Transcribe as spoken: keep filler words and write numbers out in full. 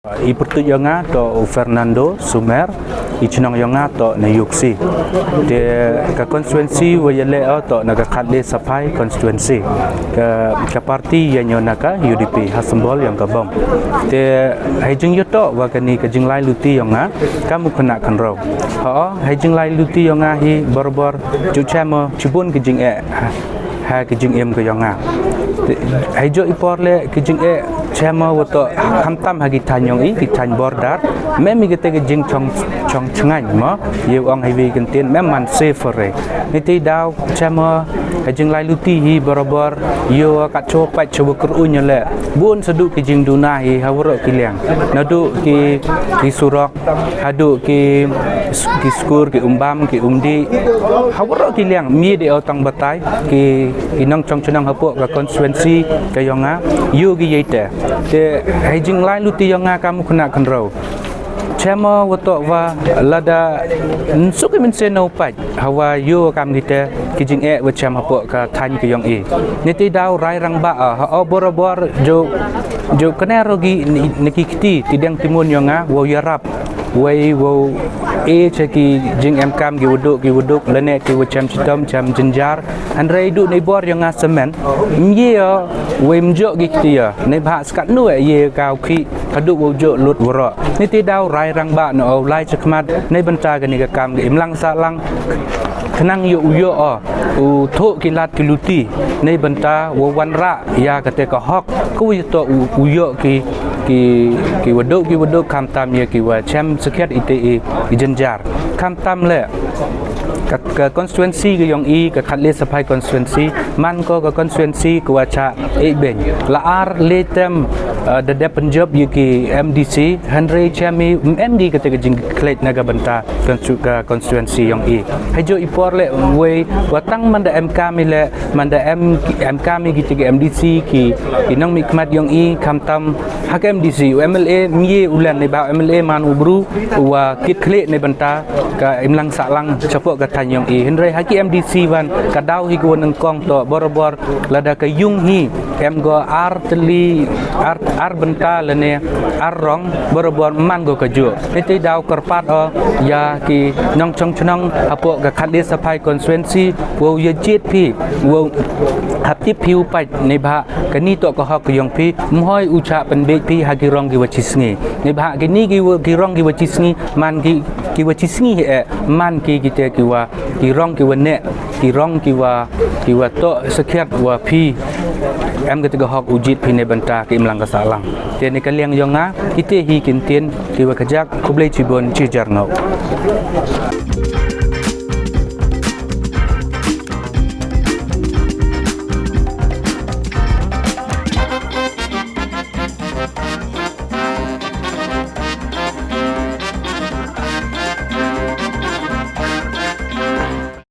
I pyrtuit ïong nga toh u Fernando Sumer, i chnong ïong nga toh na Iooksi. Te ka constituency wa ïaleh o toh na ka Khatlei Saphai constituency. Ka, ka party ïa ñiew na ka U D P ha symbol ïong ka bom. Te hei jingïoh toh wa kani ka jinglai luti ïong nga kam u khynnah khynraw. Ho, hei jinglai luti ïong nga hi barabor ju chem o chibun ki jingeh ha ki jingim ka ïong nga. Hei joh i por le ki jingeh chem o wa toh khamtam ha ki thaiñ ïong i, ki thaiñ border. Mem i kate ki jingchong chong chngain mo, ïa u ong hei wi kyntien mem man se fore. Niti daw chem o hei jinglai luti hi barabor ïa ka cho pat cho wa kyrun ïa le bun sa duh ki jingduna hi ha waroh ki liang. Na duh ki ki surok haduh ki ki skur, ki umbam, ki umdi. Ha waroh ki liang mi de o tang batai ki ki nongchong chnong hapoh ka constituency ka ïong nga ïu ki ïeite. Te hei jinglai luti ïong nga kam u khynnah khynraw. Chem o wa toh wa lada nsuk i mynse na u pait ha wa ïu kam kite ki jingeh wa chem hapoh ka thaiñ ka ïong i. Niti daw rai rangbah o ha o barabor ju ju kane ro gi ni ki kti ti deng timun ïong nga wa ïarap wei wow e cha ki jingem kam ki wa duh ki wa duk lane ki wa chem chitom chem jynjar. Hynrei duh nei bor ïong nga semen mye o wei mjoh ki kti o nei bha skat nu e ye ka u khi haduh wow joh lut waroh. Niti daw rai rangbah na o lai chakhmat nei bynta kani ka kam ka imlang sahlang khnang ïa u ïoh o u thoh ki lad ki luti nei bynta wa wanrah ïa kate ka hok ka wa ïa toh u ïoh ki ki ki wa duh ki wa duh khamtam ïa ki wa chem sakhiat ite i jynjar. Khamtam le ka, ka constituency ka ïong i ka Khatlei Saphai constituency man ko ka constituency ka wa cha e beng la ar le tem da dep pynjop ïa ki M D C hynrei chem i em di kate ka jingkhleit na ka bynta ka constituency ïong i. Hei joh i por le wei wa tang man da em kam i le man da em em kam i kiti ki M D C ki ki nongmihkhmat ïong i khamtam ha ka M D C u M L A mye u len nei ba u M L A man u bru u wa kit khlieh nei bynta ka imlang sahlang chapoh ka thaiñ ïong i. Hynrei ha ki M D C wan ka daw hi ka wa nyngkong toh barabor lada ka ïung hi em go ar tylli ar ar bynta lane ar rong barabor man go ka juh. Niti daw kyrpad o ïa ki nongchong chnong hapoh ka Khatlei Saphai constituency wow ïa jied phi wow haptip phi u pait nei bha kani toh ka hok ka ïong phi mhoi u cha pynbeit phi ha ki rong ki wa chi sngi. Nei bha kini ki wa ki rong ki wa chi sngi man ki ki wa chi sngi hi e man ki kite ki wa ki rong ki wa ne ki rong ki wa ki wa toh sakhiat wa phi em kate ka hok u jied phi nei bynta ki imlang ka sahlang. Te nei ka liang ïong nga kite hi kyntien ki wa ka jak khublei chibun chi jar ngau.